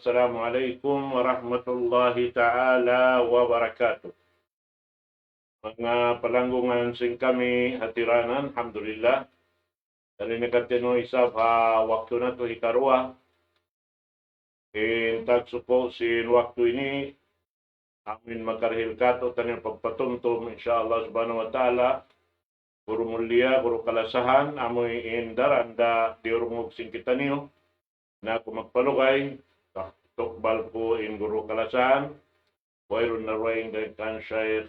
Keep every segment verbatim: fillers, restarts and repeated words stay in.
Assalamu alaykum warahmatullahi ta'ala wabarakatuh. Manga palanggungan sin kami hatiranan, alhamdulillah. Dayn ha katinuisahan waktu natu' hikaruwa. In tagsuku' sin waktu ini, amin makarihil kātu'niyu pagpatumtum, insya Allah subhanahu wa ta'ala. Guru mulia, guru kalasahan, amuin daran da diyurungug sin kitaniyu. Na aku magpalugay, tukbal ku in guru kalasahan, wayruun na dugaing dayn kan Shaykh,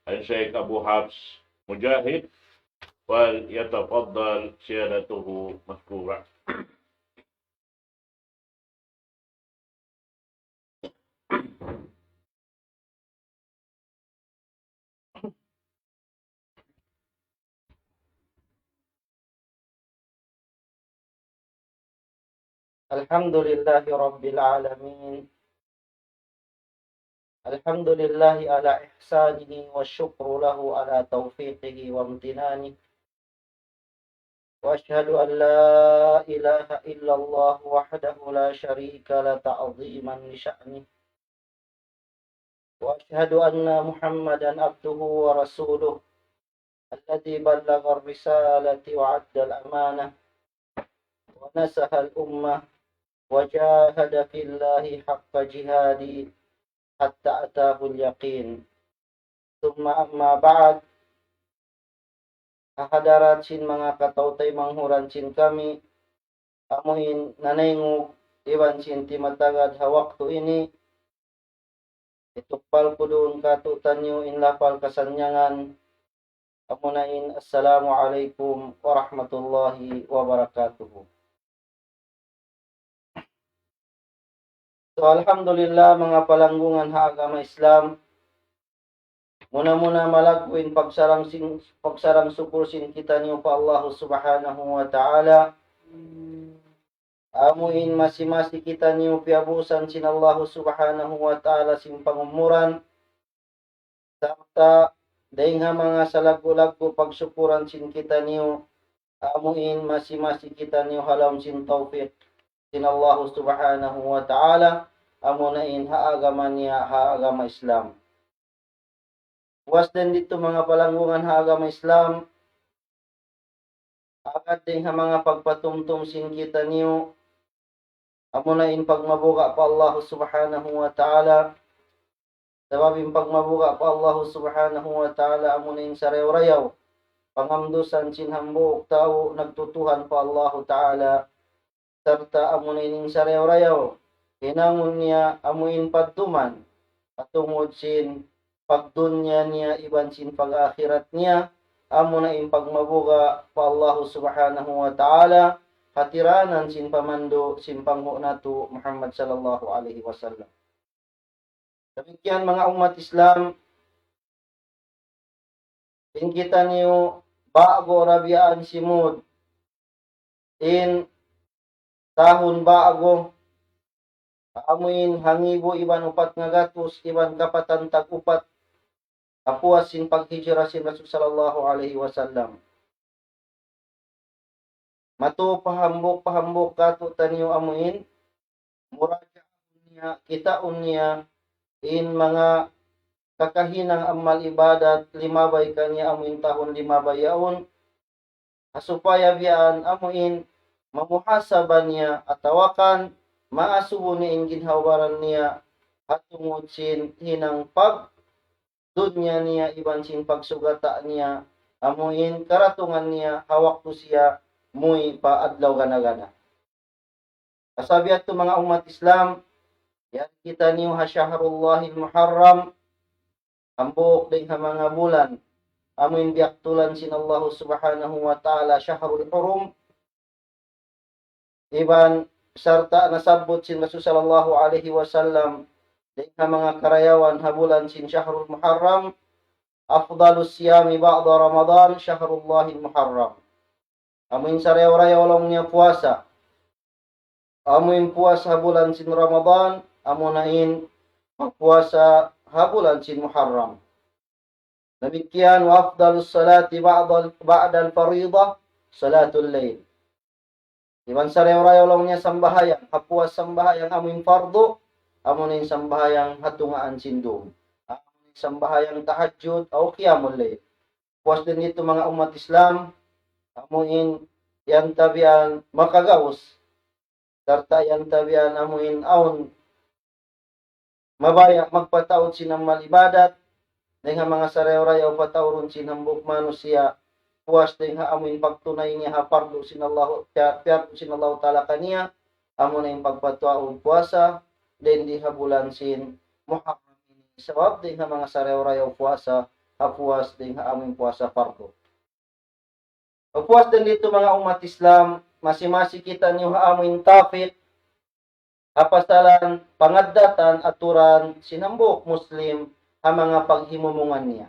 kan Shaykh Abu Hafs Mujahid, فليتفضل سيادته مشكورا. الحمد لله رب العالمين. الحمد لله على إحسانه والشكر له على توفيقه وامتنانه. وأشهد أن لا إله إلا الله وحده لا شريك له تعظيما لشأنه. وأشهد أن محمدا عبده ورسوله الذي بلغ الرسالة وأدى الأمانة ونصح الأمة وجاهد في الله حق جهاده حتى أتاه اليقين. ثم أما بعد, ha hadarat sin manga kataw-taymanghuran sin kami, amuin nanaynghug iban sin timatagad ha waktu ini, hitukbal ku duun kātu'niyu in lapal kasannyangan, amuna in Assalamu alaykum warahmatullahi wabarakatuh. So, alhamdulillah, manga palanggungan ha agama Islam. Muna-muna malaggu' in pagsarang sin-, pagsarang sukul sin kitaniyu pa Allah Subhanahu wa Ta'ala. Amuin masi-masi kitaniyu piyabusan sin Allah Subhanahu wa Ta'ala sin pangumuran. Sarta' dayng ha manga salaggu'-laggu' pagsukuran sin kitaniyu, amuin masi-masi kitaniyu ha lawm sin tawfik sin Allah Subhanahu wa Ta'ala, amuna in ha agama niya, ha agama Islam. Puas dayn ditu manga palanggungan ha agama Islam, agad dayn ha manga pagpatumtum sin kitaniyu, amuna in pagmabuga' pa Allah Subhanahu wa Ta'ala. Sabab in pagmabuga' pa Allah Subhanahu wa Ta'ala, amuna in sarayaw-rayaw pangamdusan sin hambuuk tau nagtutuhan pa Allah Ta'ala. Sarta' amuna in sarayaw-rayaw hinangun niya amuin padduman, patungud sin pagdunya niya iban sin pag-akhirat niya, amuna in pagmabuga' pa Allah Subhanahu wa Ta'ala, hatiranan sin pamandu' sin panghu' natu' Muhammad sallallahu alayhi wasallam. Damikkiyan manga ummat Islam, in kitaniyu ba'gu ra biyaan simud in tahun ba'gu, amuin hangibu iban upat ngagatus iban kapatan tag-upat ha puas sin paghijra sin Rasul sallallahu alayhi wasallam. Matu pa hambuuk, pa hambuuk kātu'niyu amuin murajaah niya, kitaun niya in manga kakahinang amal ibadat limabay kaniya amuin tahun limabay yaun, ha supaya biyaan amuin mamuhasaba niya atawa kan maasubu niya in ginhawa-baran niya ha tungud sin hinang pagdunya niya iban sin pagsugata' niya, amuin karatungan niya ha waktu siya muwi' pa adlaw gana-gana. Kasabihan tu manga ummat Islam, yari kitaniyu ha Shahrullahil Muharram, hambuuk dayn ha manga bulan amuin biyaktulan sin Allah Subhanahu wa Ta'ala Shahrul Hurum, iban sarta' nasabbut sin Rasul sallallahu alayhi wasallam dayn ha manga karayawan ha bulan sin Shahrul Muharram, أفضل الصيام بعد رمضان شهر الله المحرم. Amuin sarayaw-rayaw laung niya puasa, amuin puasa ha bulan sin Ramadan, amuna in magpuasa ha bulan sin Muharram. Damikkiyan, وأفضل الصلاة بعد، بعد الفريضة صلاة الليل. Iban sarayaw-rayaw laung niya sambahayang, ha puas sambahayang amu in fardu, amu na in sambahayang ha tungaan sin dum. Amu in sambahayang tahajjud, aw qiyamul layl. Puas dayn ditu manga ummat Islam, amu in yan tabian makagaus, sarta' yan tabian amu in awn mabaya' magpataud sin amal ibadat, dayn ha manga sarayaw-rayaw pataurun sin hambuuk manusiya', puas dayn ha amu in pagtunay niya ha pardu sin Allahu, piya-, piyardu sin Allahu Ta'ala kaniya, amu na in pagpataud puasa, dayn di ha bulan sin Muharram ini. Sabab dayn ha manga sarayaw-rayaw puasa, ha puas dayn ha amu in puasa pardu. Pagpuas dayn ditu manga ummat Islam, masi-masi kitaniyu ha amu in topic, ha pasalan pangaddatan aturan sin hambuuk Muslim ha manga paghimumungan niya.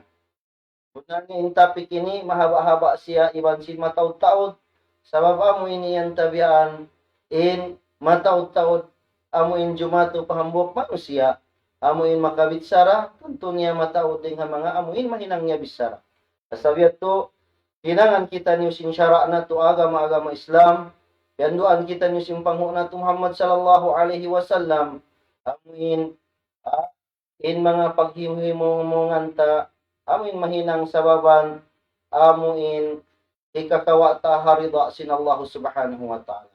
Bunnal niya in topic ini mahaba'-haba' siya iban sin mataud-taud, sabab amu ini yan tabian in mataud-taud amu in jumatu pa hambuuk manusiya', amu in makabichara, tantu niya mataud dayn ha manga amu in mahinang niya bichara. Sabab yadtu, hinangan kitaniyu sin sara' natu' agama, agama Islam, piyanduan kitaniyu sin panghu' natu' Muhammad sallallahu alayhi wasallam, amu in, ah, in manga paghimumungan ta, amu in mahinang sababan, amu in hikakawa' ta ha rida sin Allah subhanahu wa ta'ala.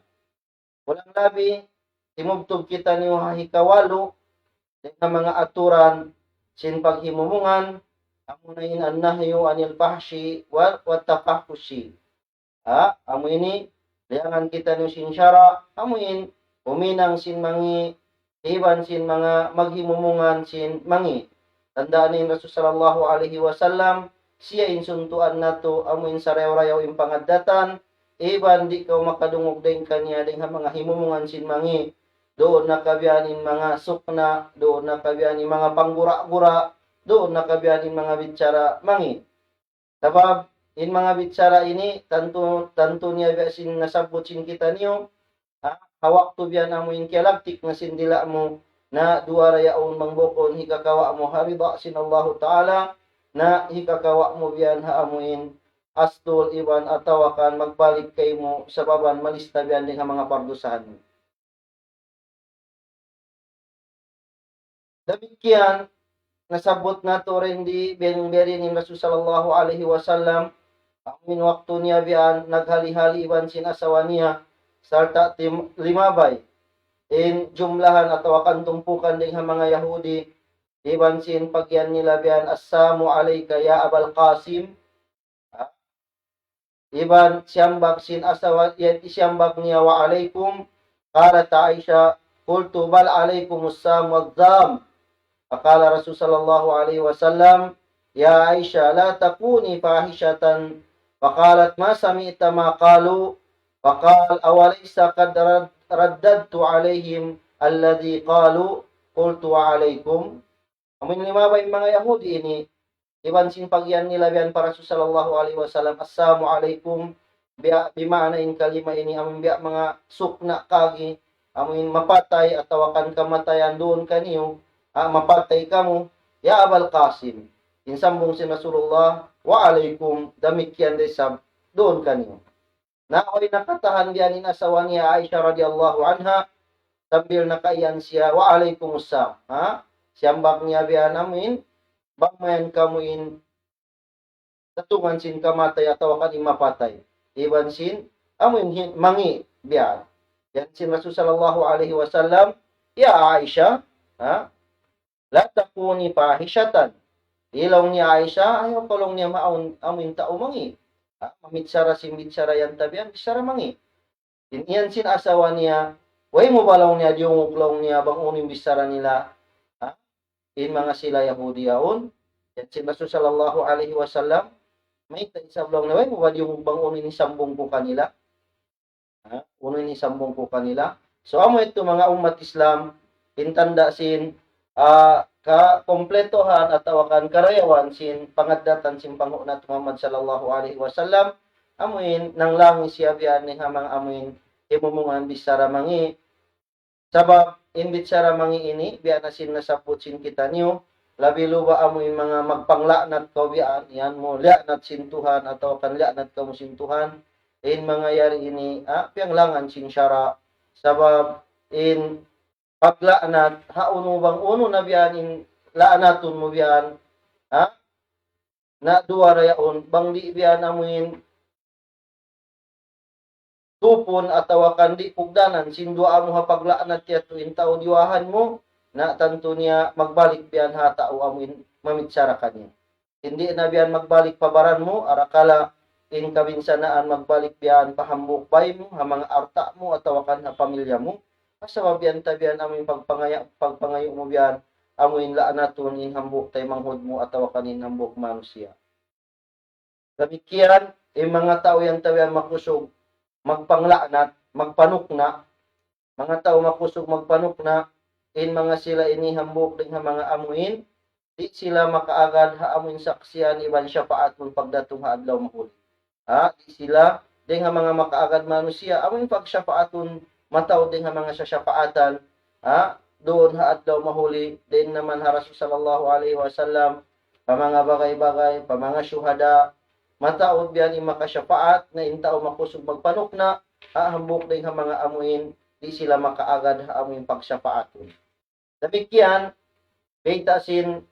Kulang labi, timubtub kitaniyu ha hikawalu, dayn ha manga aturan sin paghimumungan, amu na in النهي عن الفحش و-، والتفحش. Ha, amu ini, liyangan kitaniyu sin sara', amu in, huminang sin mangi', iban sin manga maghimumungan sin mangi'. Tandaan in Rasul sallallahu alayhi wasallam, siya in suntuan natu', amu in sarayaw-rayaw in pangaddatan, iban di' kaw makadungug dayn kaniya dayn ha manga himumungan sin mangi'. Duun na kabiya' in manga sukna', duun na kabiya' in manga panggura-gura, duun na kabiya' in manga bichara mangi'. Sabab, in manga bichara ini, tantu, tantu niya biya' sin nasabbut sin kitaniyu, ha, ha waktu biya' na amu in kiyalagtik na sin dila' mu, na duwa ra yaun bang bukun hikakawa' mu ha rida sin Allahu Ta'ala, na hikakawa' mu biya' ha amu in astul iban atawa kan magbalik kaymu sababan malista biya' dayn ha manga pardusahan mu. Damikkiyan, nasabbut natu' dayn di biya' in Rasul sallallahu alayhi wasallam, amu in waktu niya biya' naghali-hali iban sin asawa niya, sarta' tim-, limabay in jumlahan atawa kan tumpukan dayn ha manga Yahudi, iban sin pagiyan nila biya' السام عليك يا أبا القاسم. Ha? Iban siyambag sin asawa, yan siyambag niya, وعليكم. قالت عائشة: قلت: بل عليكم السام والضام. فقال رسول صلى الله عليه وسلم: يا عائشة، لا تكوني فاحشة. فقالت: ما سمعت ما قالوا؟ فقال: أوليس قد رد-، رددت عليهم الذي قالوا؟ قلت: وعليكم. Amu in limabay manga Yahudi ini, iban sin pagiyan nila biya' pa Rasul sallallahu alayhi wasallam, السام عليكم, biya', bima'na in kalima ini, amu in biya' manga sukna' kagi, amu in mapatay atawa kan kamatayan duun kaniyu, ah, mapatay kamu, يا أبا القاسم. In sambung sin Rasulullah, وعليكم, damikkiyan da isab duun kaniyu. Na way nakatahan biya' in asawa niya Aisha radiyallahu anha, sambil nakaiyan siya, وعليكم السام. Ha? Siyambag niya biya' amu in, bang mayan kamu in tatungan sin kamatay atawa kan in mapatay. Iban sin, amu in hin-, mangi' biya'. Yan sin Rasul sallallahu alayhi wasallam, يا عائشة, ha? لا تكوني فاحشة. Laung niya Aisha, ayaw kaw laung niya maawn amu in tau mangi'. Ha? Mamichara sin bichara yan tabian, bichara mangi'. In iyan sin asawa niya, way mu ba laung niya diyungug laung niya bang unu in bichara nila? Ha? In manga sila Yahudi yaun, yan sin Rasul sallallahu alayhi wasallam, mayta' isab laung niya, way mu ba diyungug bang unu in sambung ku kanila? Ha? Unu in sambung ku kanila. So, amu yadtu manga ummat Islam, in tanda' sin, ah, kakumplituhan atawa kan karayawan sin pangaddatan sin panghu' natu' Muhammad sallallahu alayhi wasallam, amu in nanglangi siya biya' ini ha manga amu in himumungan bichara mangi'. Sabab, in bichara mangi' ini, biya' na sin nasabbut sin kitaniyu, labi luba amu in manga magpangla'nat kaw biya' yan mu, la'nat sin Tuhan, atawa kan la'nat kamu sin Tuhan. in manga yari ini, ha, piyanglangan sin sara', sabab in pagla'nat, ha unu bang unu na biya' yan in la'natun mu biya' yan, ha, na duwa ra yaun, bang di' biya' yan amuin tupun atawa kan di' pugdanan sin duwaa mu ha pagla'nat yadtu in tau diyuwaahan mu, na tantu niya magbalik biya' yan ha tau amuin mamichara kaniya. Di' na biya' yan magbalik pa baran mu, arakala' in kabinsanaan magbalik biya' yan pa hambuuk bay mu, ha manga alta' mu, atawa kan ha pamilya mu. Sabab biya' yan ta biya' yan amuin pagpangaya-, pagpangayu' mu biya' yan, amuin la'natun in hambuuk taymanghud mu, atawa kan in hambuuk manusiya'. Damikkiyan, in manga tau yan ta biya' yan makusug magpangla'nat, magpanukna', manga tau makusug magpanukna', in manga sila ini hambuuk dayn ha manga amuin, di' sila makaagad ha amuin saksian iban shafaatun pagdatung ha adlaw mahuli. Ha, di' sila dayn ha manga makaagad manusiya', amuin pagshafaatun mataud dayn ha manga sashafaatan, ha, duun ha adlaw mahuli, dayn naman ha Rasul sallallahu alayhi wasallam, pa manga bagay-bagay, pa manga shuhada, mataud biya' yan in makashafaat, na in tau makusug magpanukna', ha, hambuuk dayn ha manga amuin, di' sila makaagad ha amuin pagshafaatun. Damikkiyan, bayta' sin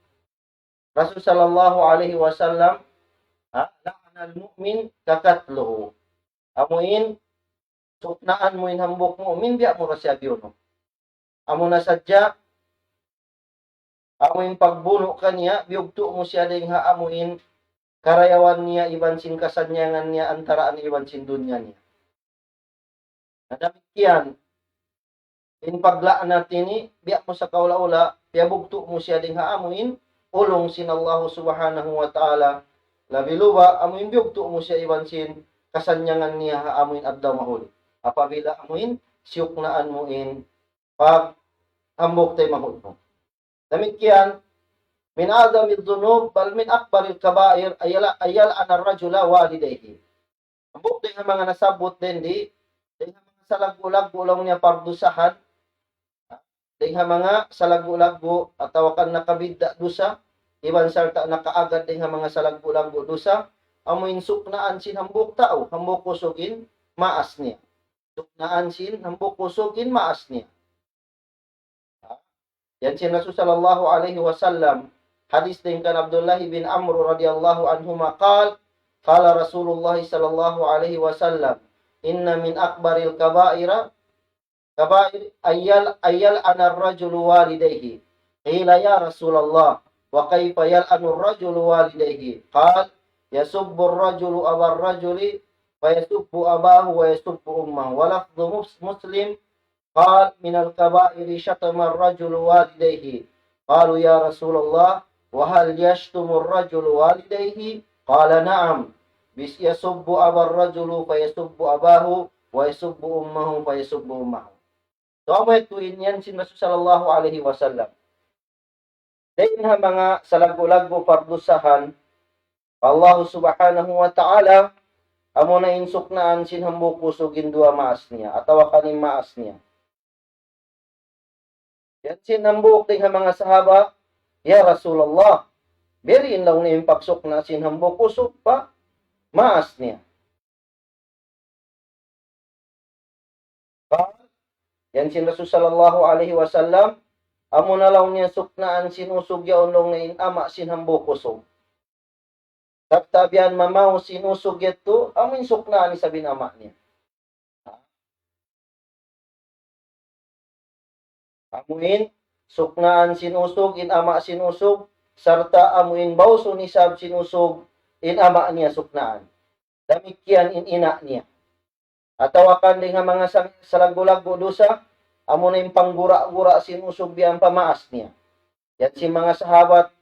Rasul sallallahu alayhi wasallam, ha, لعن المؤمن كقتله. Amuin, suknaan mu in hambuuk mu'min, biya' mu ra siya biyunu'. Amuna sadja, amuin pagbunu' kaniya, biyugtu' mu siya dayn ha amuin karayawan niya iban sin kasannyangan niya antaraan iban sin dunya niya. Na damikkiyan, in pagla'nat ini, biya' mu sa kaula-ula, piyabugtu' mu siya dayn ha amuin ulung sin Allahu Subhanahu wa Ta'ala, labi luba, amuin biyugtu' mu siya iban sin kasannyangan niya ha amuin adlaw mahuli. Apabila amuin siyuknaan mu in pag hambuuk taymanghud mu. Damikkiyan, من أعظم الذنوب بل من أكبر الكبائر أن يلع-، أن يلعن الرجل والديه. Hambuuk dayn ha manga nasabbut dayn di, dayn ha manga salaggu'-laggu' laung niya pardusahan, dayn ha manga salaggu'-laggu' atawa kan nakabidda' dusa, iban sarta' nakaagad dayn ha manga salaggu'-laggu' dusa, amuin suknaan sin hambuuk tau, hambuuk kusug in maas niya. Suknaan sin hambuuk kusug in maas niya. Yan sin Rasul sallallahu alayhi wasallam, hadith dayn kan Abdullah bin Amr radiyallahu anhuma قال، قال رسول الله صلى الله عليه وسلم، إن من أكبر الكبائر، كبائر أن يل-، أن يلعن الرجل والديه. قيل يا رسول الله، وكيف يلعن الرجل والديه؟ قال، يسب الرجل أبا الرجل فيسب أباه ويسب أمه. ولفظ مس-، مسلم، قال، من الكبائر شتم الرجل والديه. قالوا يا رسول الله، وهل يشتم الرجل والديه؟ قال، نعم، بس-، يسب أبا الرجل فيسب أباه ويسب أمه فيسب أمه. So, amu yadtu in yan sin Rasul sallallahu alayhi wasallam. Dayn ha manga salaggu'-laggu' pardusahan pa Allah Subhanahu wa Ta'ala, amuna in suknaan sin hambuuk kusug in duwa maas niya, atawa kan in maas niya. Yan sin hambuuk dayn ha manga sahaba, "Ya Rasulullah, biyadiin laung niya in pagsukna' sin hambuuk kusug pa maas niya." Yan sin Rasul sallallahu alayhi wasallam, amuna laung niya suknaan sin usug yaun laung niya in ama' sin hambuuk usug. Sarta' biya' mamaus sin usug yadtu, amu in suknaan isab in ama' niya. Amu in suknaan sin usug, in ama' sin usug, sarta' amu in bausun isab sin usug, in ama' niya suknaan. Damikkiyan in ina' niya. Atawa kan dayn ha manga sa-, salaggu'-laggu' dusa, amuna in panggura'-gura' sin usug biya' pa maas niya. Yan sin manga sahabat,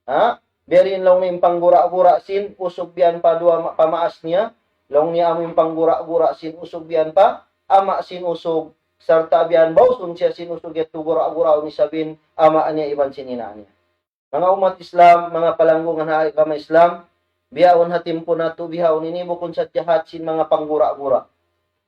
ha? Biyadiin laung niya in panggura'-gura' sin usug biya' pa duwa ma-, pa maas niya, laung niya amu in panggura'-gura' sin usug biya' pa ama' sin usug, sarta' biya' bausun siya sin usug yadtu gura'-gura'un isab in ama' niya iban sin ina' niya. Manga ummat Islam, manga palanggungan ha agama Islam, bihaun ha timpu natu' bihaun ini bukun sadja hat sin manga panggura'-gura'.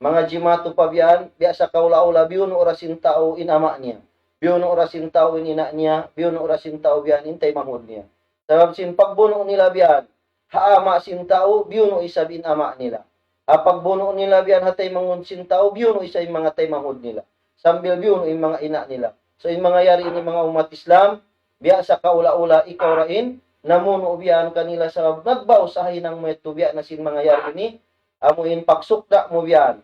Manga jimatu pa biya' yan, biya' sa kaula-ula biyunu' ra sin tau in ama' niya. Biyunu' ra sin tau in ina' niya, biyunu' ra sin tau biya' yan in taymanghud niya. Sabab sin pagbunu' nila biya' yan, ha ama' sin tau, biyunu' isab in ama' nila. ha pagbunu' nila biya' ha taymanghud sin tau, biyunu' isab in manga taymanghud nila. Sambil biyunu' in manga ina' nila. So, in manga yari ini manga ummat Islam, biya' sa kaula-ula ikaw ra in, namunu' biya' kanila sabab nagbaus ha hinang mu yadtu biya' na sin manga yari ini, amu in pagsukna' mu biya'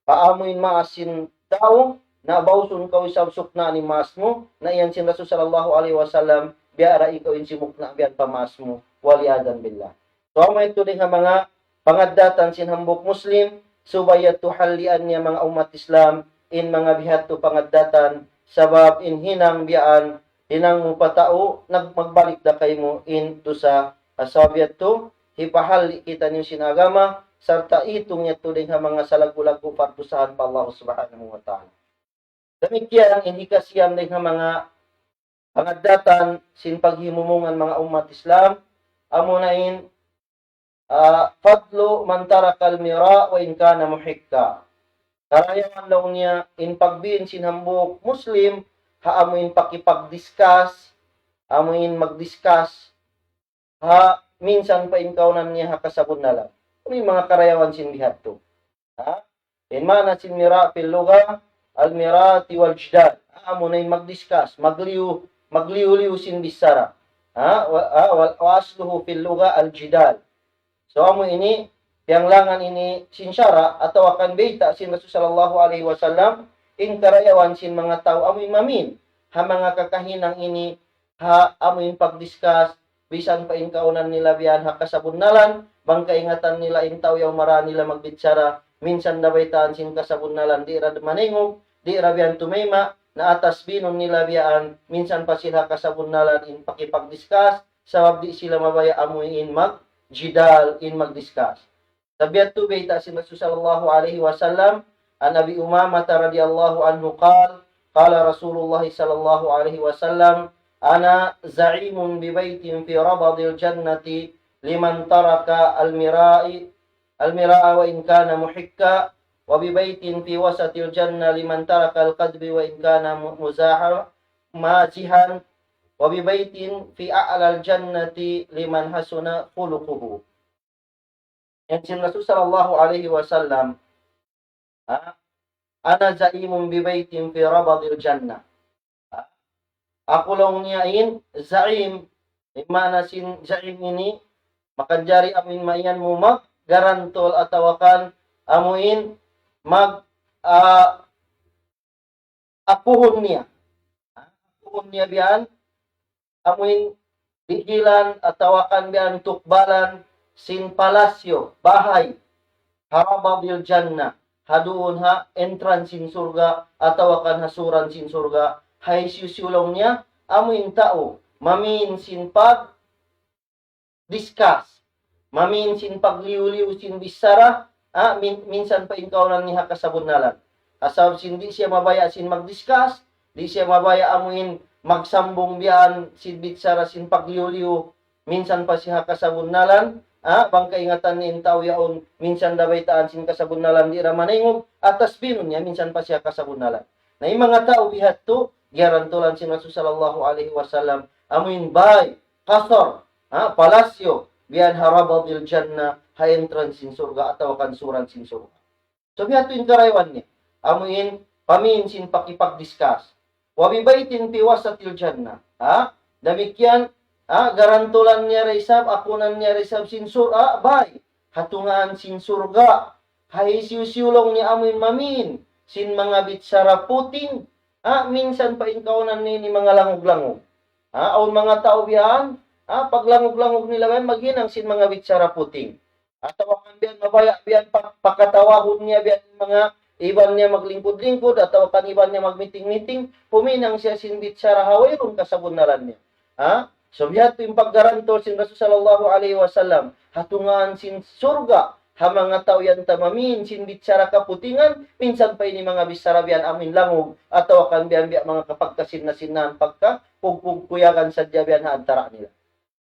ha amu in maas sin tau, na bausun kaw isab sukna' in maas mu, na iyan sin Rasul sallallahu alayhi wasallam, biya' ra ikaw in simukna' biya' pa maas mu, wal iyadhu billah. So, amu yadtu dayn ha manga pangaddatan sin hambuuk Muslim, subay yadtu hallian niya manga ummat Islam, in manga biya' ha yadtu pangaddatan, sabab in hinang biya' yan, hinang mu pa tau, nag-, magbalik da kaymu in dusa, sabab yadtu, hipahalli' kitaniyu sin agama, sarta' itung yadtu dayn ha manga salaggu'-laggu' pardusahan pa Allah Subhanahu wa Ta'ala. Damikkiyan in hikasiyam dayn ha manga pangaddatan sin paghimumungan manga ummat Islam, amuna in, ah, فضل من ترك المراء وإن كان محقا. Karayawan laung niya in pagbin sin hambuuk Muslim, ha amu in pakipag-discuss, amu in mag-discuss, ha, minsan pa in kaunan niya ha kasabunnalan. Unu in manga karayawan sin biya' ha yadtu? Ha? In maana sin mira' fil lugha, al-mirati wal jidal. Ha, amu na in mag-discuss, magliyu, magliyu-liyu sin bichara. Ha? Wa, ha, wal, wa asluhu fil lugha al-jidal. So, amu ini, piyanglangan ini sin sara' atawa kan bayta' sin Rasul sallallahu alayhi wasallam, in karayawan sin manga tau amu in mamin. Ha manga kakahinang ini, ha amu in pag-discuss, minsan pa in kaunan nila biya' ha kasabunnalan, bang kaingatan nila in tau yaun marayaw nila magbichara, minsan da baytaan sin kasabunnalan, di' ra maningug, di' ra biya' tumayma', na atas binun nila biya' yan, minsan pa sila kasabunnalan in pakipag-discuss, sabab di' sila mabaya' amu in mag-jidal, in mag-discuss. Sabab yadtu bayta' sin Rasul sallallahu alayhi wasallam, عن أبي أمامة رضي الله عنه قال، قال رسول الله صلى الله عليه وسلم، أنا زعيم ببيت في ربض الجنة لمن ترك المراء، المراء وإن كان محقا، وببيت في وسط الجنة لمن ترك الكذب وإن كان مزاحا، مازحا، وببيت في أعلى الجنة لمن حسن خلقه. Yan sin Rasul sallallahu alayhi wasallam, ha? أنا زعيم ببيت في ربض الجنة. Ha? Aku laung niya in za'im, in maana sin za'im ini, makanjari amu in mayan mu mag-garantol atawa kan amu in mag, ah, akuhun niya. Akuhun niya biya' yan, amu in dihilan atawa kan biya' yan tukbalan sin palasyo, bahay, ha rabadil jannah, ha duun ha entrance sin surga', atawa kan ha suran sin surga', ha hisiyu-siyu laung niya, amu in tau, mamin sin pag discuss. Mamin sin pagliyu-liyu sin bichara, ha, min-, minsan pa in kaunan niya ha kasabunnalan. Asal sin di' siya mabaya' sin mag-discuss, di' siya mabaya' amu in magsambung biya' yan sin bichara sin pagliyu-liyu, minsan pa siya ha kasabunnalan, ha, bang kaingatan niya in tau yaun, minsan da baytaan sin kasabunnalan, di' ra maningug, atas binun niya, minsan pa siya ha kasabunnalan. Na in manga tau biya' ha yadtu, giyarantulan sin Rasul sallallahu alayhi wasallam, amu in bay, kasar, ha, palasyo, biya' yan ha rabadil jannah, ha entrance sin surga', atawa kan suran sin surga'. So, biya' ha yadtu in karayawan niya. Amu in, pamin sin pakipag-discuss. وببيت في وسط الجنة. Ha? Damikkiyan, ha, garantulan niya da isab, akunan niya da isab sin sur-, ha, bay. Ha tungaan sin surga'. Ha hisiyu-siyu laung niya amu in mamin sin manga bichara puting. Ha, minsan pa in kaunan niya ini manga langug-langug. Ha, awn manga tau biya' yan, ha, paglangug-langug nila biya' yan, maghinang sin manga bichara puting. Atawa kan biya' yan, mabaya' biya' yan, pa-, pakatawahun niya biya' yan manga iban niya maglingkud-lingkud, atawa kan iban niya magmiting-miting, huminang siya sin bichara ha wayruun kasabunnalan niya. Ha? So, biya' ha yadtu in paggarantol sin Rasul sallallahu alayhi wasallam, ha tungaan sin surga', ha manga tau yan ta mamin sin bichara kaputingan, minsan pa ini manga bichara biya' yan amu in langug, atawa kan biya' yan biya' manga kapagkasinna-sinnaan, pagkapugpugkuyagan sadja biya' yan ha antara' nila.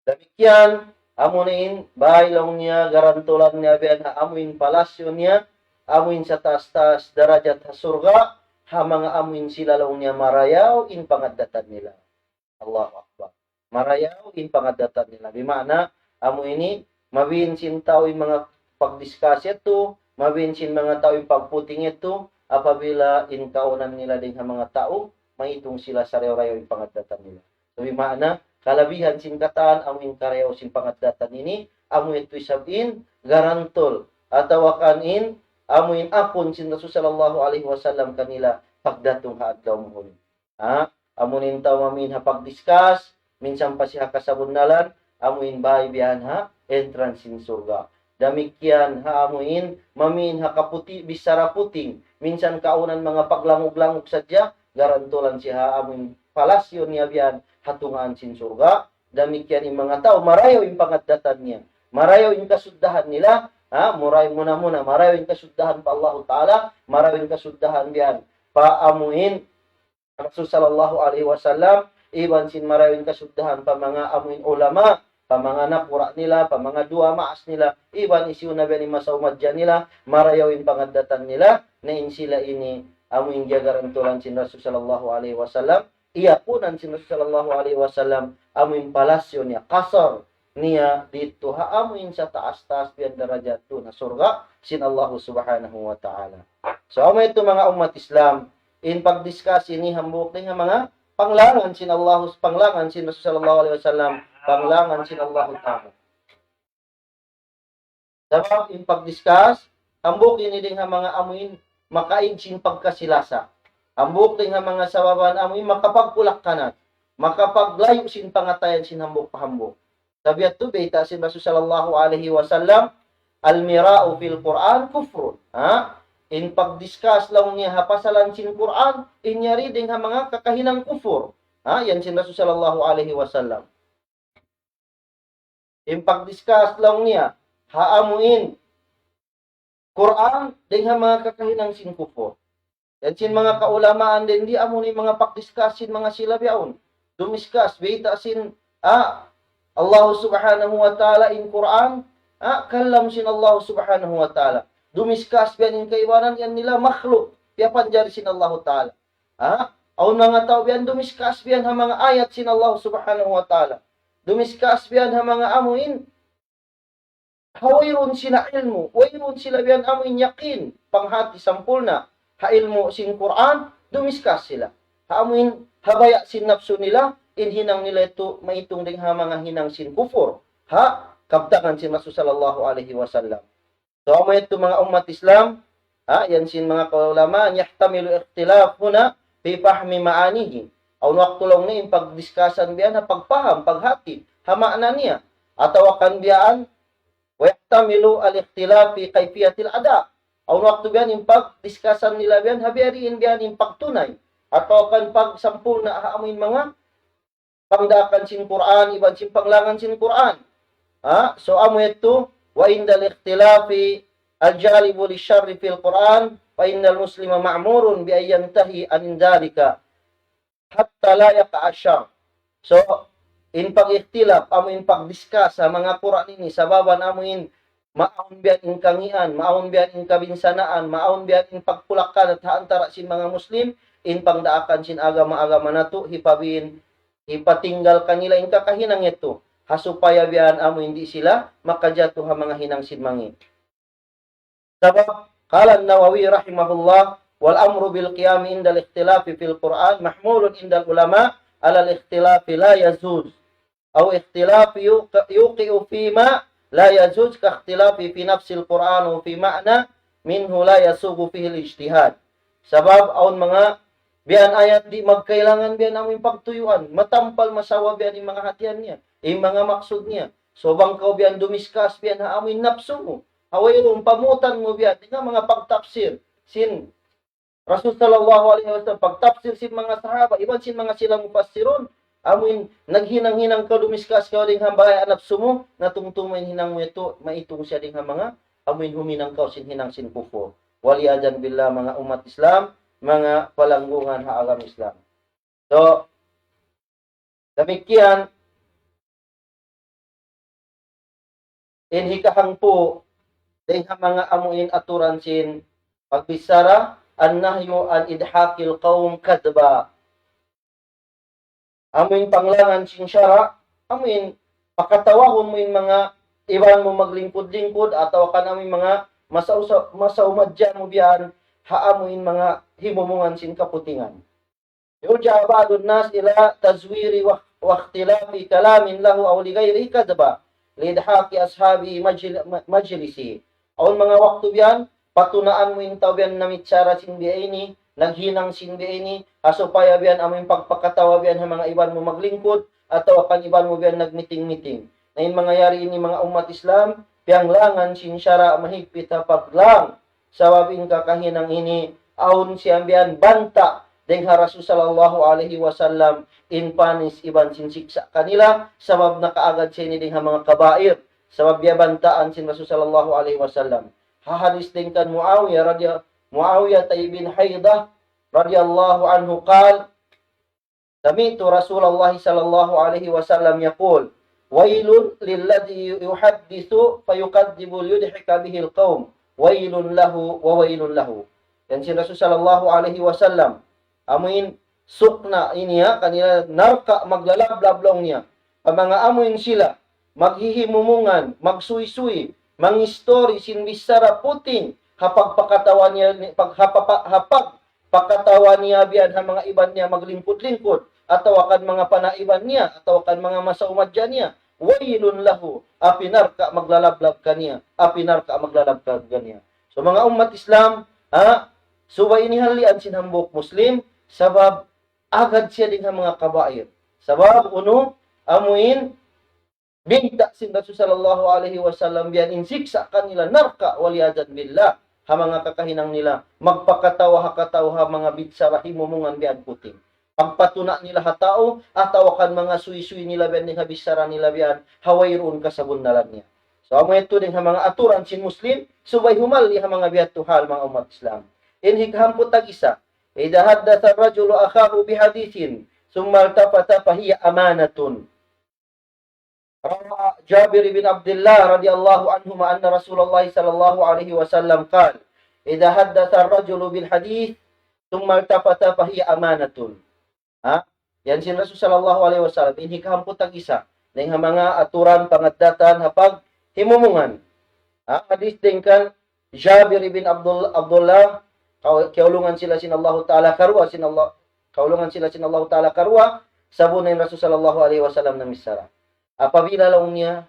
Damikkiyan, amu na in, bay laung niya, garantulan niya biya' yan ha amu in palasyo niya, amu in sataas-taas darajat ha surga', ha manga amu in sila laung niya marayaw in pangaddatan nila. Allahu Akbar. Marayaw in pangaddatan nila. Bima'na, amu ini, mabiin sin tau in manga pagdiscuss yadtu, mabiin sin manga tau in pagputing yadtu, apabila in kaunan nila dayn ha manga tau, maitung sila sarayaw-rayaw in pangaddatan nila. So, bimaana, kalabihan sin katan, amu in karayaw sin pangaddatan ini, amu yadtu isab in garantol, atawa kan in, amu in akun sin Rasul sallallahu alayhi wasallam kanila, pagdatung ha adlaw mahuli. Ha? Amu in tau mamin ha pagdiscuss, minsan pa siya kasabunnalan, amu in bay biya' ha entrance sin surga'. Damikkiyan ha amu in mamin ha kaputi, bichara puting, minsan kaunan manga paglangug-langug sadja, garantulan siya ha amu in palasyo niya biya' ha tungaan sin surga'. Damikkiyan in manga tau, marayaw in pangaddatan niya. Marayaw in kasuddahan nila, ha? Murayaw muna-muna, marayaw in kasuddahan pa Allahu Ta'ala, marayaw in kasuddahan biya' pa amu in Rasul sallallahu alayhi wasallam, iban sin marayaw in kasuddahan pa manga amu in ulama, pa manga nakura' nila, pa manga duwa maas nila, iban hisiyu na biya' in masa umadja nila, marayaw in pangaddatan nila, na in sila ini amu in giyagarantulan sin Rasul sallallahu alayhi wasallam, iyakunan sin Rasul sallallahu alayhi wasallam, amu in palasyo niya, kasar niya didtu ha amu in sataas-taas biya' darajat duun ha surga' sin Allahu subhanahu wa ta'ala. So, amu yadtu manga ummat Islam, in pagdiscuss ini hambuuk dayn ha manga panglangan sin Allah, panglangan sin Rasul sallallahu alayhi wasallam, panglangan sin Allahu Ta'ala. Sabab in pagdiscuss, hambuuk ini dayn ha manga amu in makaig sin pagkasi-lasa. Hambuuk dayn ha manga sababan amu in makapagkulakkanat, makapaglayu' sin pangatayan sin hambuuk pa hambuuk. Sabab yadtu bayta' sin Rasul sallallahu alayhi wasallam, المراء في القرآن كفر. Ha? In pagdiscuss laung niya ha pasalan sin Qur'an, in yari dayn ha manga kakahinang kufur. Ha? Yan sin Rasul sallallahu alayhi wasallam. In pagdiscuss laung niya ha amu in Qur'an, dayn ha manga kakahinang sin kufur. Yan sin manga kaulamaan dayn di amu in manga pagdiscuss sin manga sila bihaun. Dumiscuss, bayta' sin, ah, Allah subhanahu wa ta'ala in Qur'an, ah, kalam sin Allah subhanahu wa ta'ala. Dumiscuss biya' in kaibanan yan nila makhluk, piyapanjari sin Allah ta'ala. Ha? Awn manga tau biya' dumiscuss biya' ha manga ayat sin Allah subhanahu wa ta'ala. Dumiscuss biya' ha manga amu in ha wayruun sila ilmu', wayruun sila biya' amu in yakin, panghati sampurna', ha ilmu' sin Qur'an, dumiscuss sila. Ha amu in ha baya' sin napsu nila, in hinang nila yadtu maitung dayn ha manga hinang sin kufur. Ha? Kabtangan sin Rasul sallallahu alayhi wasallam. So, amu yadtu manga ummat Islam, ha, yan sin manga kaulamaan, يحتمل الاختلاف هنا في فهم معانيه. Awn waktu laung niya in pagdiscussan biya' ha pagpaham, paghati, ha maana niya. Atawa kan biya' yan, ويحتمل الاختلاف في كيفية الأداء. Awn waktu biya' yan in pagdiscussan nila biya' yan, ha biya' diin biya' yan in pagtunay. Atawa kan pagsampurna' ha amu in manga pangdaakan sin Qur'an, iban sin panglangan sin Qur'an. Ha? So, amu yadtu, وعند الاختلاف الجالب للشر في القرآن، فإن المسلم مأمور بأن ينتهي عن ذلك حتى لا يقع الشر. So, in pag-ikhtilaf, amu in pagdiscuss ha manga Qur'an ini, sababan amu in maawn biya' in kangīan, maawn biya' in kabinsanaan, maawn biya' in pagkulakkanat ha antara' sin manga Muslim, in pangdaakan sin agama-agama natu', hipabiin, hipatinggal kanila in kakahinang yadtu, ha supaya biya' amu in di' sila makajatu ha manga hinang sin mangī'. Sabab, قال النووي رحمه الله: والأمر بالقيام عند الاختلاف في القرآن محمول عند العلماء على الاختلاف لا يجوز، أو اختلاف يوق-، يوقع فيما لا يجوز كاختلاف في نفس القرآن وفي معنى منه لا يسوغ فيه الاجتهاد. Sabab awn manga biya' ayat di' magkailangan biya' amu in pagtuyuan, matampal masawa biya' in manga hatihan niya, in manga maksud niya. So bang kaw biya' dumiscuss biya' ha amu in napsu mu, ha wayruun pamutan mu biya' dayn ha manga pagtapsir sin Rasul sallallahu alayhi wasallam, pagtapsir sin manga sahaba, iban sin manga sila mufassirun, amu in naghinang-hinang kaw, dumiscuss kaw dayn ha baya' napsu mu, na tumtuma in hinang mu yadtu, maitung siya dayn ha manga, amu in huminang kaw sin hinang sin kufur. والعياذ بالله, manga ummat Islam, manga palanggungan ha agama Islam. So, damikkiyan, in hikahangpu', dayn ha manga amu in aturan sin pagbichara, النهي عن إضحاك القوم كذبا. Amu in panglangan sin sara', amu in pakatawahun mu in manga iban mu maglingkud-lingkud, atawa kan amuin manga masa usa-, masa umadja mu biyan, ha amuin manga himumungan sin kaputingan. يرجع بعض الناس إلى تزوير واخ-، واختلاف كلام له أو لغيره كذبا لإضحاك أصحاب مجل-، مجلسه. Awn manga waktu biyan, patunaan mu in tau biyan namichara sin biya' ini, naghinang sin biya' ini, ha supaya biyan amuin pagpakatawa biyan ha manga iban mu maglingkud, atawa kan iban mu biyan nagmiting-miting. Na in manga yari ini manga ummat Islam, piyanglangan sin sara' mahigpit ha paglang. Sabab in kakahinang ini, awn siya biyan banta' dayng ha Rasul sallallahu alayhi wasallam, in panis iban sin siksa' kanila, sabab nakaagad siya ini dayng ha manga kabair, sabab biya' bantaan sin Rasul sallallahu alayhi wasallam. Ha hadis dayng kan Muawiyah radhiya-, Muawiyah ibn Haidah radhiyallahu anhu qal, سمعت رسول الله صلى الله عليه وسلم يقول: ويل للذي يحدث فيكذب ليضحك به القوم، ويل له وويل له. Yan sin Rasul sallallahu alayhi wasallam, amuin sukna' ini ha kanila narka' maglalablab laung niya. Pa manga amuin sila, maghihimumungan, magsuysuy, mangistori sin bichara puting, ha pagpakatawa niya, pag-, ha papa-, ha pag-, pakatawa niya biyan ha manga iban niya maglingkud-lingkud, atawa kan manga panaiban niya, atawa kan manga masa umadja niya. ويل له, api narka' maglalablab kaniya, api narka' maglalablab kaniya. So manga ummat Islam, ha, subay ini halian sin hambuuk Muslim, sabab agad siya dayng ha manga kabair. Sabab unu, amuin, biyayta' sin Rasul sallallahu alayhi wasallam biyan in siksa' kanila narka', والعياذ بالله, ha manga kakahinang nila, magpakatawa ha katau ha manga bichara himumungan biyan puting. Pagpatuna' nila ha tau, atawa kan manga suysuy nila biyan dayng ha bichara nila biyan, ha wayruun kasabunnalan niya. So, amu yadtu dayng ha manga aturan sin Muslim, subay humalli ha manga biya' yadtu hal manga ummat Islam. In hikahamput tag-isa, إذا حدث الرجل أخاه بحديث ثم التفت فهي أمانة. روى جابر بن عبد الله رضي الله عنهما أن رسول الله صلى الله عليه وسلم قال: إذا حدث الرجل بالحديث ثم التفت فهي أمانة. Ha? Yan sin Rasul sallallahu alayhi wasallam, in hikahamput tag-isa, dayng ha manga aturan pangaddatan ha paghimumungan. Ha? Hadis dayng kan Jabir ibn Abdul-, Abdullah, kaw-, kiyaulungan sila sin Allahu Ta'ala karuwa, sin Allah, kaulungan sila sin Allahu Ta'ala karuwa, sabunnal in Rasul sallallahu alayhi wasallam namichara. Apabila laung niya,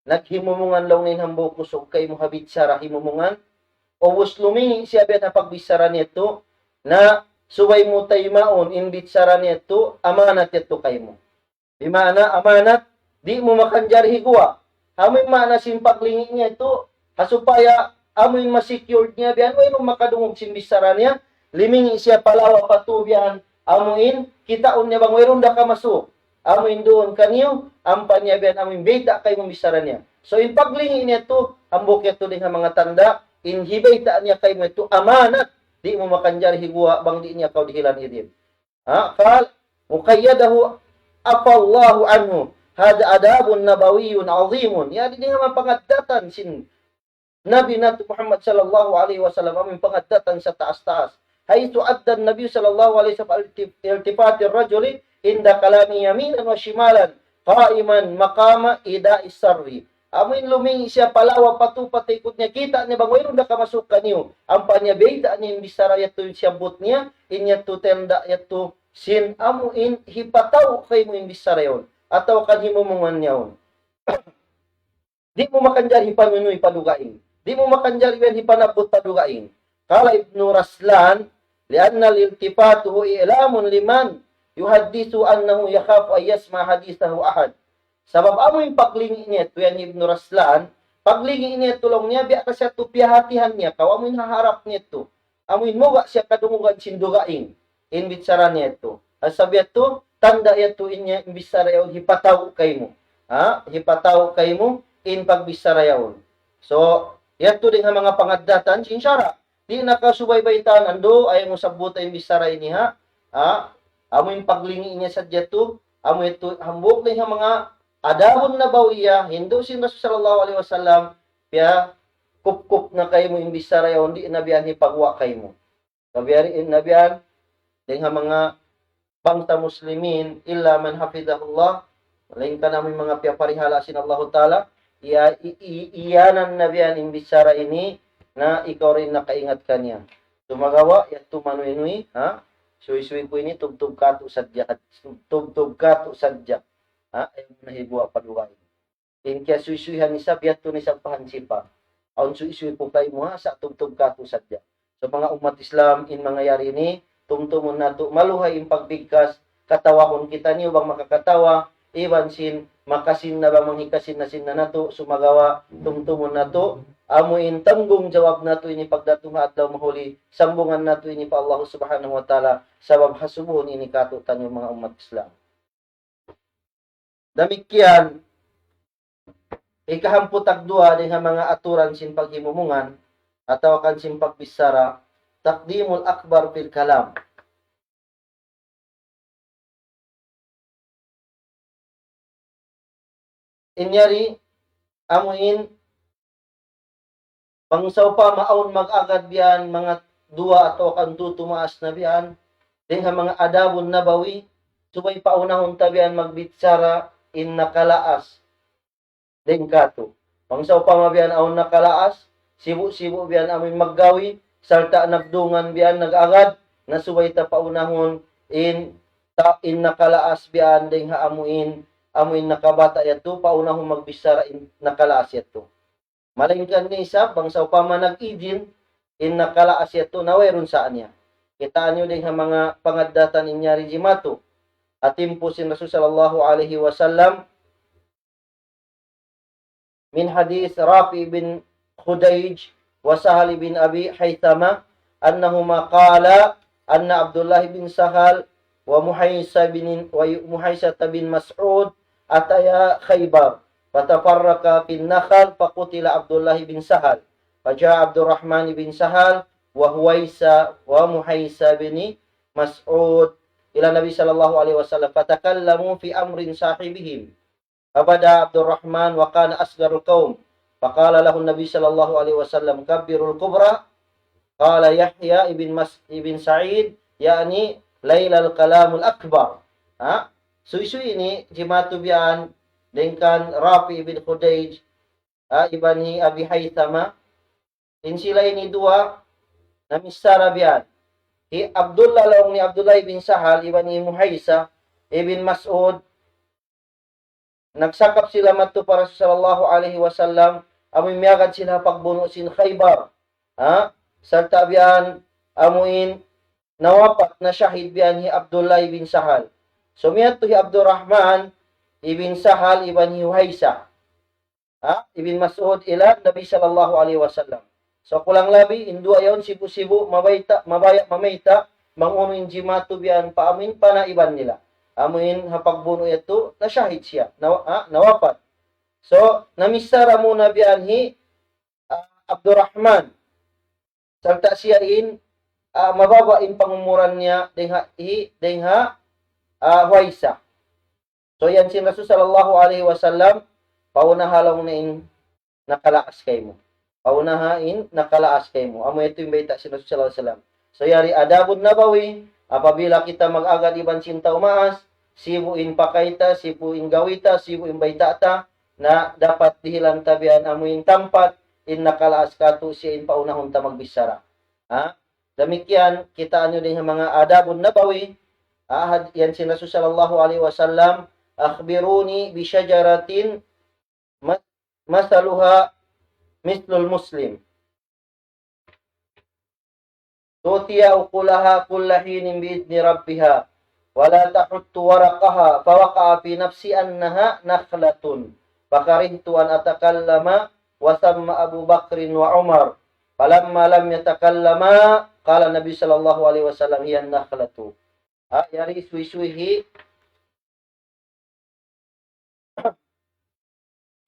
naghimumungan laung niya in hambuuk usug kaymu ha bichara himumungan, ubus lumingi' siya biyan ha pagbichara niya yadtu, na subay mu taymaun in bichara niya yadtu, amanat yadtu kaymu. Bima'na amanat, di' mu makanjari higuwa'. Amu in maana sin paglingi' niya yadtu, ha supaya amu in ma-secured niya biyan, wayruun makadungug sin bichara niya, limingi' siya pa lawa pa tuu biyan, amu in kitaun niya bang wayruun da kamasuk. Amu in duun kaniyu, ampa niya biyan amu in bayta' kaymu in bichara niya. So in paglingi' niya yadtu, hambuuk yadtu dayng ha manga tanda', in hibayta' niya kaymu yadtu amanat, di' mu makanjari higuwa' bang di' niya kaw dihilan idin. Ha? قال: وقيده عفا الله عنه. هذا أدب نبوي عظيم. Yan ini manga pangaddatan sin Nabi natu' Muhammad sallallahu alayhi wasallam, amu in pangaddatan sataas-taas. حيث أدى النبي صلى الله عليه وسلم التف-، التفات الرجل عند كلامه يمينا وشمالا قائما مقام إيذاء السارق. Amu in lumingi' siya pa lawa pa tuu pa taykud niya, kita' niya bang wayruun da kamasuk kaniyu. Ampa niya bayta' niya in bichara yadtu in siyabbut niya, in yadtu tanda' yadtu sin amu in hipataw' kaymu in bichara yaun. Atawa kan himumungan niya yaun. Di' mu makanjari hipanunuy pa dugaing. Di' mu makanjari yan hipanabbut pa dugaing. قال ابن رسلان: لأن الالتفات هو إعلام لمن يحدثه أنه يخاف أن يسمع حديثه أحد. Sabab amu in paglingi' niya yadtu, yan Ibnu Raslan, paglingi' niya yadtu laung niya, biya' da siya yadtu piyahatihan niya kaw, amu in ha harap niya yadtu. Amu in muga' siya kadungugan sin dugaing in bichara niya yadtu. Sabab yadtu, tanda' yadtu in niya in bichara yaun hipataw' kaymu. Ha? Hipataw' kaymu in pagbichara yaun. So, yadtu dayng ha manga pangaddatan sin sara'. Di' na kaw subay baytaan, andu', ayaw mu sabbuta in bichara ini, ha? Ha? Amu in paglingi' niya sadja yadtu, amu yadtu hambuuk dayng ha manga adabun nabawiyah, hindu' sin Rasul sallallahu alayhi wasallam, piyakupkup na kaymu in bichara yaun, di' na biya' ini pagguwa' kaymu. Sabab yari in na biya' yan, dayng ha manga bangsa Muslimin, إلا من حفظه الله, Laung kaniya amu in manga piyaparihala' sin Allahu Ta'ala, iya, i, i, iyanan na biya' yan in bichara ini, na ikaw da in nakaingat kaniya. Sumagawa', yadtu manuy-nuy, ha? Suysuy ku ini, tubtub katu' sadja, tubtub katu' sadja. Ha? Ayaw mu na hibuga' pa dugaing. In kiyasuysuyan isab, yadtu na isab pahansipan. Awn suysuy ku kaymu ha, sa' tubtub katu' sadja. So, manga ummat Islam, in manga yari ini, tumtumun natu', maluhay in pagbigkas, katawaun kitaniyu bang makakatawa, iban sin, makasin na bang manghikasin na sin na natu', sumagawa', tumtumun natu', amu in tanggungjawab natu' ini pagdatung ha adlaw mahuli, sambungan natu' ini pa Allah Subhanahu wa Ta'ala, sabab hasubuhun ini katu'taniyu manga ummat Islam. Damikkiyan, hikahamput tagduwa dayn ha manga aturan sin paghimumungan, atawa kan sin pagbichara, taqdimul akbar fil kalam. In yari, amu in, bang sawpama awn mag-agad biya' yan, manga duwa atawa kan tu tumaas na biya' yan, dayn ha manga adabun nabawi, subay paunahun ta biya' yan magbichara in nakalaas dayn katu'. Bang sawpama biya' yan awn nakalaas, sibu'-sibu' biya' yan amu in maggawi, sarta' nagdungan biya' yan nag-agad, na subay ta paunahun in ta-, in nakalaas biya' yan dayn ha amu in, amu in nakabata' yadtu, paunahun magbichara in nakalaas yadtu. Malaingkan ini isab, bang sawpama nag-ijin, in nakalaas yadtu na wayruun sa niya. Kitaa niyu dayn ha manga pangaddatan in yari jimatu. Ha timpu sin Rasul sallallahu alayhi wasallam, من حديث رافع بن خديج وسهل بن أبي حيثمة أنهما قالا أن عبد الله بن سهل ومحيصة بن، ومحيصة بن مسعود أتيا خيبر فتفرقا في النخل فقتل عبد الله بن سهل فجاء عبد الرحمن بن سهل وحييصة ومحيصة بن مسعود إلى النبي صلى الله عليه وسلم فتكلموا في أمر صاحبهم فبدا عبد الرحمن وكان أصغر القوم، فقال له النبي صلى الله عليه وسلم: "كبروا الكبرى." قال يحيى بن مس-، بن سعيد: "يعني ليلة الكلام الأكبر." Ha? Suysuy ini, jimatu biya' yan, dayn kan Rafi' bin Khudayj, ha, iban hi Abi Haythama. In sila ini duwa, namichara biya' yan. Hi Abdullah, laung niya Abdullah ibn Sahal, iban hi Muhaysa, ibn Mas'ud, nagsakap sila madtu pa Rasul sallallahu alayhi wasallam, amu in miyagad sila ha pagbunu' sin Khaybar. Ha? Sarta' biya' yan, amu in nawapat, nashahid biya' yan hi Abdullah ibn Sahal. So, miyadtu hi Abdurrahman ibn Sahal, iban hi Muhaysa, ha, ibn Mas'ud ila Nabi sallallahu alayhi wasallam. So, kulang labi, in duwa yaun sibu'-sibu', mabayta', mabaya', mamayta', bang unu in jimatu biya' yan pa amu in panaiban nila. Amu in ha pagbunu' yadtu, nashahid siya, na, ha, nawapat. So, namichara muna biya' yan hi, ah, Abdurrahman. Sarta' siya in, ah, mababa' in pangumuran niya, dayn ha, hi, dayn ha, ah, Huwaysa. So, iyan sin Rasul sallallahu alayhi wasallam, paunaha laung niya in nakalaas kaymu. Paunaha in nakalaas kaymu. Amu yadtu in bayta' sin Rasul sallallahu alayhi wasallam. So, yari adabun nabawi, apabila kita mag-agad iban sin tau maas, sibu' in pakay ta, sibu' in gawi ta, sibu' in bayta' ta, na dapat dihilan ta biya' yan amu in tampat, in nakalaas katu' siya in paunahun ta magbichara. Ha? Damikkiyan, kitaa niyu dayn ha manga adabun nabawi, ha, had-, iyan sin Rasul sallallahu alayhi wasallam, أخبروني بشجرة م-، مثلها مثل المسلم، تؤتي أكلها كل حين بإذن ربها، ولا تحط ورقها، فوقع في نفسي أنها نخلة، فكرهت أن أتكلم، وثم أبو بكر وعمر، فلما لم يتكلما، قال النبي صلى الله عليه وسلم: "هي النخلة." Ha, yari suysuy hi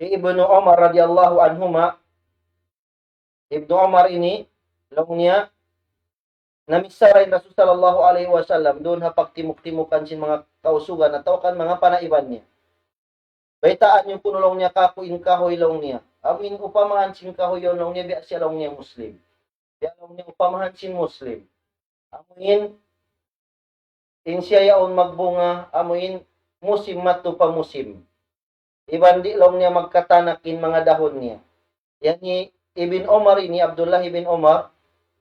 hi Ibnu Umar radiyallahu anhuma. Ibnu Umar ini, laung niya, namichara in Rasul sallallahu alayhi wasallam, duun ha pagtimuk-timukan sin manga kausugan atawa kan manga panaiban niya. Baytaan niyu kunu' laung niya kāku' in kahuy laung niya. Amu in upamahan sin kahuy yaun laung niya, biya' siya laung niya Muslim. Biya' laung niya upamahan sin Muslim. Amu in, in siya yaun magbunga, amu in musim madtu pa musim. Iban di' laung niya magkatanak in manga dahun niya. Yan hi Ibn Umar ini, Abdullah ibn Umar,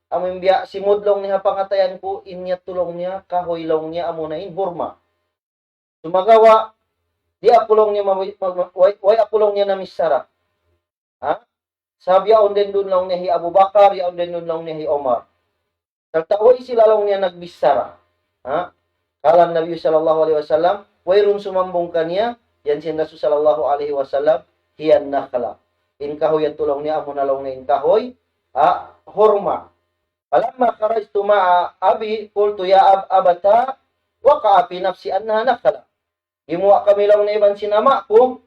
amu in biya' simud laung niya ha pangatayan ku, in niya laung niya, kahuy laung niya, amu na in hurma. Sumagawa', di' aku laung niya, ma-, ma-, ma-, way, way aku laung niya namichara. Ha? Sabab yaun duun laung niya hi Abu Bakar, yaun duun laung niya hi Umar. Sarta' way sila laung niya nagbichara. Ha? Qala Nabi sallallahu alayhi wasallam, wayruun sumambung kaniya, yan sin Rasul sallallahu alayhi wasallam, hiya an-nakhla. In kahuy yadtu laung niya, amu na laung niya in kahuy, ha? Hurma. فلما خرجت مع أبي قلت يا أب-، أبتاه وقع في نفسي أنها نخلة. Gimuwa' kami laung niya iban sin ama' ku,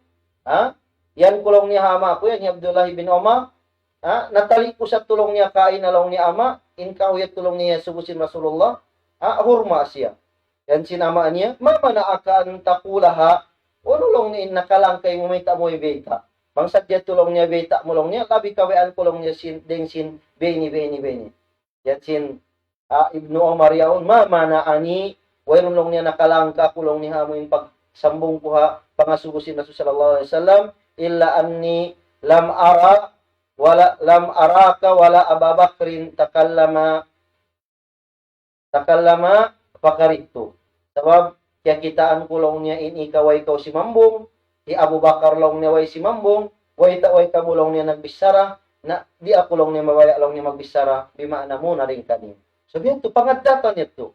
ha? Yan ku laung niya ha ama' ku, yan hi Abdullah ibn Umar, ha? Natali' ku sa laung niya kaina laung niya ama', in kahuy yadtu laung niya iyasubu sin Rasulullah, ha? Hurma siya. Yan sin ama' niya, ما منعك أن تقولها؟ Unu laung niya in nakalang kaymu mayta' mu biyayta'? Bang sadja yadtu laung niya biyayta' mu laung niya, labi kabayaan ku laung niya sin, dayng sin, biya' ini, biya' ini, biya' ini. Yan sin, ah, Ibnu Umar yaun, ما منعني, wayruun laung niya nakalang kāku' laung niya ha amu in pagsambung ku ha pangasubu sin Rasul sallallahu alayhi wasallam, إلا أني لم أرى ولا، لم أراك ولا أبا بكر تكلما، تكلما فكرهت. Sabab, kiyakitaan ku laung niya in ikaw way kaw simambung, hi Abu Bakar laung niya way simambung, way ta-, way kamu laung niya nagbichara, na di' aku laung niya mabaya' laung niya magbichara, bima'na mu na rin kaniyu. So, biya' yadtu, pangaddatan yadtu.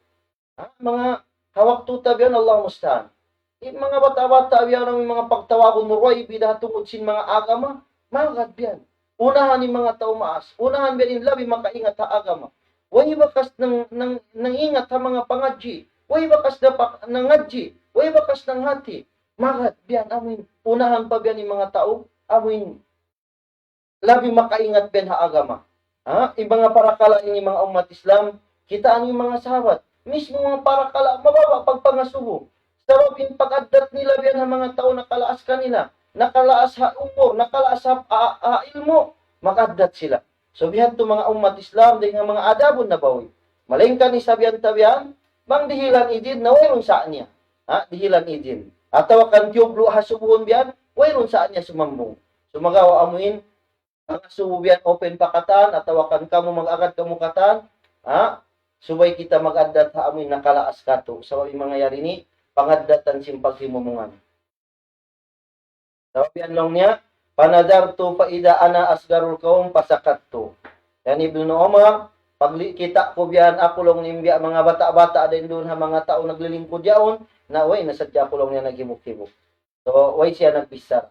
Ha, manga ha waktu ta biya' yan, Allahu musta'an. In manga bata'-bata' biya' yan, in manga pagtawagun mu, way bida tungud sin manga agama, magad biya' yan. Unahan in manga tau maas, unahan biya' yan in labi makaingat ha agama. Way bakas nang, nang, nangingat ha manga pangadji', way bakas na pa-, nangadji', way bakas nanghati. Magad biya' yan, amu in unahan pa biya' yan in manga tau, amu in labi makaingat biya' yan ha agama. Ha? In manga parakala' ini, manga ummat Islam, kitaa niyu in manga sahabat. Mismu manga parakala' mababa' pagpangasubu. Sabab in pag-addat nila biya' yan ha manga tau nakalaas kanila, nakalaas ha umur, nakalaas ha, ha, ha ilmu', mag-addat sila. So, biya' hadtu manga ummat Islam, dayng ha manga adabun nabawi. Malayngkan isab yan ta biya' yan, bang dihilan idin na wayruun sa niya. Ha? Dihilan idin. Atawa kan tiyublu' ha subuhun biya' yan, wayruun sa niya sumambung. Sumagawa' amu in, pangasubu biya' yan open pa katan, atawa kan kamu mag-agad kamu katan, ha? Subay kita mag-addat ha amu in nakalaas katu'. Sabab in manga yari ini, pangaddatan sin paghimumungan. Sabab yan laung niya, فنظرت فإذا أنا أصغر القوم فسكت. Yan Ibnu Umar, pagkita' ku biya' yan aku laung niya biya' manga bata'-bata' dayn duun ha manga tau naglilingkud yaun, na way na sadja aku laung niya naghibuk-hibuk. So, way siya nagbichara.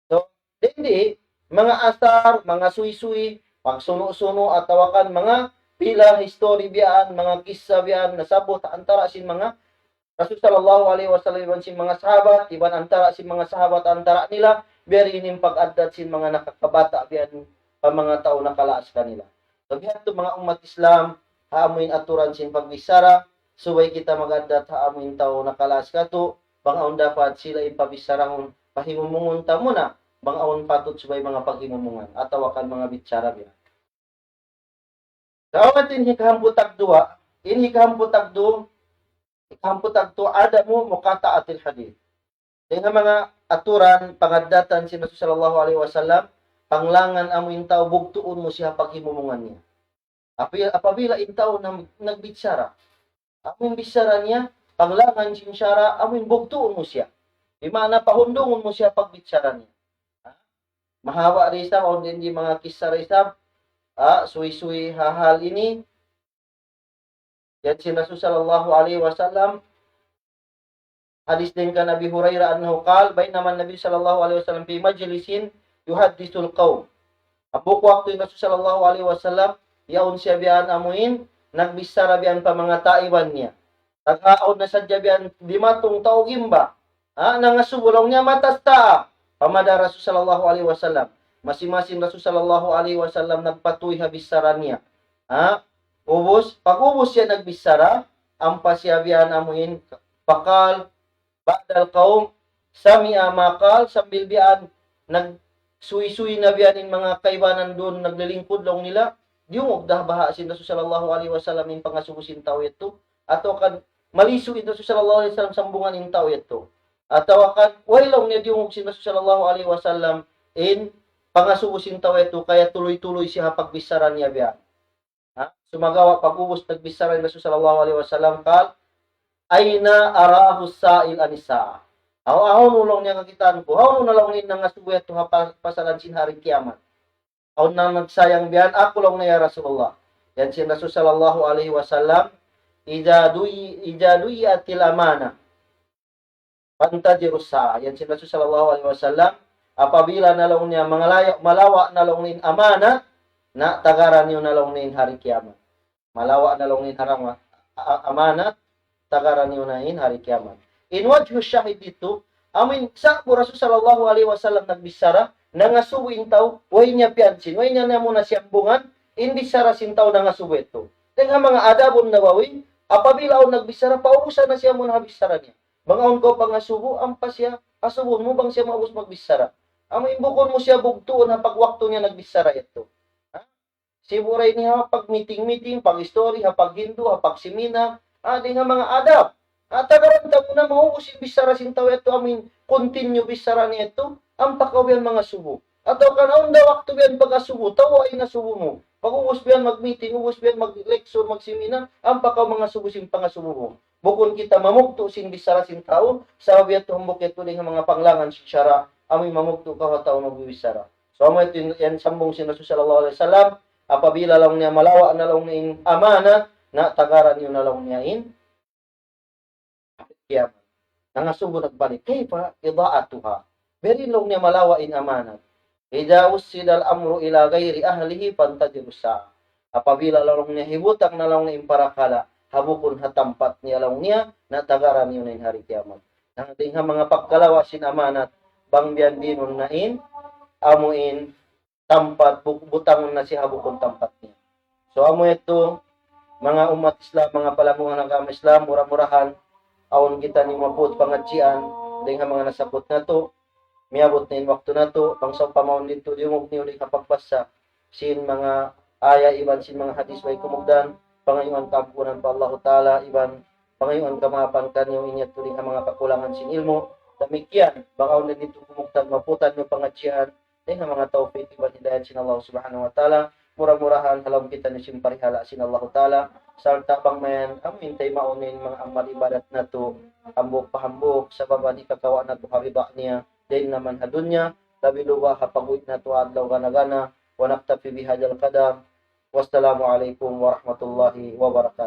So, di', manga asar, manga suysuy, pagsunu'-sunu' atawa kan manga pila history biya' yan, manga kissa biya' yan, nasabbut antara sin manga Rasul sallallahu alayhi wasallam iban sin manga sahabat, iban antara sin manga sahabat antara nila, biya' diin in pag-addat sin manga nakakabata' biya' yan pa manga tau nakalaas kanila. So, biya' hadtu manga ummat Islam, ha amu in aturan sin pagbichara, subay kita mag-addat ha amu in tau nakalaas katu', bang awn dapat sila in pabicharahun, pahimumungun ta muna, bang awn patut subay manga paghimumungan, atawa kan manga bichara biya' yan. Sa' awn in hikahamput tagduwa, in hikahamput tagdu, hikahamput tagdu, عدم مقاطعة الحديث. Dayn ha manga aturan pangaddatan sin Rasul sallallahu alayhi wasallam, panglangan amu in tau bugtuun mu siya paghimumungan niya. Api-, apabila in tau nag-, nagbichara, amu in bichara niya, panglangan sin sara', amu in bugtuun mu siya. Di' maana pahundungun mu siya pagbichara niya. Ha? Mahaba' da isab, awn dayn di manga kissa da isab, ha, suysuy ha hal ini. Yan sin Rasul sallallahu alayhi wasallam, hadis dayn kan Abi Hurairah أنه قال: بينما النبي صلى الله عليه وسلم في مجلس يحدث القوم. Hambuuk waktu in Rasul sallallahu alayhi wasallam, yaun siya biya' yan amu in, nagbichara biya' yan pa manga taiban niya. Tagha awn na sadja biya' yan dimatung tau gimba. Ha, nangasubu laung niya matas ta. Pamada Rasul sallallahu alayhi wasallam. Masi-masi in Rasul sallallahu alayhi wasallam nagpatuy ha bichara niya. Ha? Ubus, pag-ubus siya nagbichara, ampa siya biya' yan amu in, فقال بعد القوم سمع ما قال, sambil biya' yan, nagsuysuy na biya' yan in manga kaibanan duun, naglilingkud laung nila, diyungug da ha baha' sin Rasul sallallahu alayhi wasallam in pangasubu sin tau yadtu, atawa kan malisu in Rasul sallallahu alayhi wasallam sambungan in tau yadtu. Atawa kan, way laung niya diyungug sin Rasul sallallahu alayhi wasallam in pangasubu sin tau yadtu, kaya tuluy-tuluy siya ha pagbichara niya biya'. Ha? Sumagawa' pag'ubus nagbichara in Rasul sallallahu alayhi wasallam, قال: أين أراه السائل عن الساعة؟ Aw, awn laung niya kakitaan ku, awn na laung niya in nangasubu yadtu ha pa-, pasalan sin hari kiyamat. Awn na nagsayang biya' yan, aku laung niya, ya Rasulullah. Yan sin Rasul sallallahu alayhi wasallam, إذا ضي-، إذا ضيعت الأمانة فانتظروا الساعة. Yan sin Rasul sallallahu alayhi wasallam, apabila na laung niya mangalaya-, malawa' na laung niya in amanat, na tagara niyu na laung niya in hari kiyamat. Malawa' na laung niya in harang a-, a-, amanat, tagara niyu na in hari kiyamat. In wajhu shahid didtu, amuin sa'bu Rasul sallallahu alayhi wasallam nagbichara, nangasubu in tau, way niya piyansin, way niya namuna siyambungan, in bichara sin tau nangasubu yadtu. Dayn ha manga adabun Nawawi, apabila awn nagbichara, paubusan na siya muna ha bichara niya. Bang awn kaw pangasubu, ampa siya, asubun mu bang siya maubus magbichara. Amu in bukun mu siya bugtuun ha pagwaktu niya nagbichara yadtu. Ha? Sibu' ra ini ha pag-meeting-meeting, pag-story, ha paghindu', ha pag-seminar. Ha, dayn ha manga adab. Ha, tagaran ta muna maubus in bichara sin tau yadtu, amu in continue bichara niya yadtu, ampa kaw biya' yan mangasubu. Atawa kan awn da waktu biya' yan pag'asubu, tau in asubu mu. Pag'ubus biya' yan mag-meeting, ubus biya' yan mag-lecture, mag-seminar, ampa kaw mangasubu sin pangasubu mu. Bukun kita mamugtu' sin bichara sin tau, sabab yadtu hambuuk yadtu dayn ha manga panglangan sin sara', amu in mamugtu' kaw ha tau magbibichara. So, amu yadtu in, yan sambung sin Rasul sallallahu alayhi wasallam, apabila laung niya malawa' na laung niya in amanat, na tagara niyu na laung niya in kiyamat. Nangasubu nagbalik. كيف إضاعتها؟ Biya' diin laung niya malawa' in amanat. إذا وسد الأمر إلى غير أهله فانتظروا الساعة. Apabila laung niya hibutang na laung niya in parakala', ha bukun ha tampat niya laung niya, na tagara niyu na in hari kiyamat. Na dayn ha manga pagkalawa' sin amanat, bang biya' diin na in, amu in, tampat, bu-, butangun na siya ha bukun tampat niya. So, amu yadtu, manga ummat Islam, manga palanggungan agama Islam, mura-murahan, awn kitaniyu maaput pangadjian, dayn ha manga nasabbut natu', miyabut na in waktu natu', bang sawpama awn didtu diyungug niyu dayn ha pagbasa sin manga ayat iban sin manga hadith way kumugdan, pangayuan kaampunan pa Allahu Ta'ala, iban pangayuan kamaapan kaniyu in yadtu dayn ha manga kakulangan sin ilmu'. Damikkiyan, bang awn didtu kumugdan, maaputan niyu pangadjian, dayn ha manga tawfik iban hidayat sin Allah Subhanahu wa Ta'ala. Mura-murahan ha lawm kitaniyu sin parihala' sin Allahu Ta'ala. Sarta' bang mayan, amu in taymaun in manga amal ibadat natu', hambuuk pa hambuuk, sabab in kakawa' natu' ha rida niya, dayn naman ha dunya, labi luba ha pag-uwi' natu' adlaw gana-gana. ونكتفي بهذا القدر. والسلام عليكم ورحمة الله وبركاته.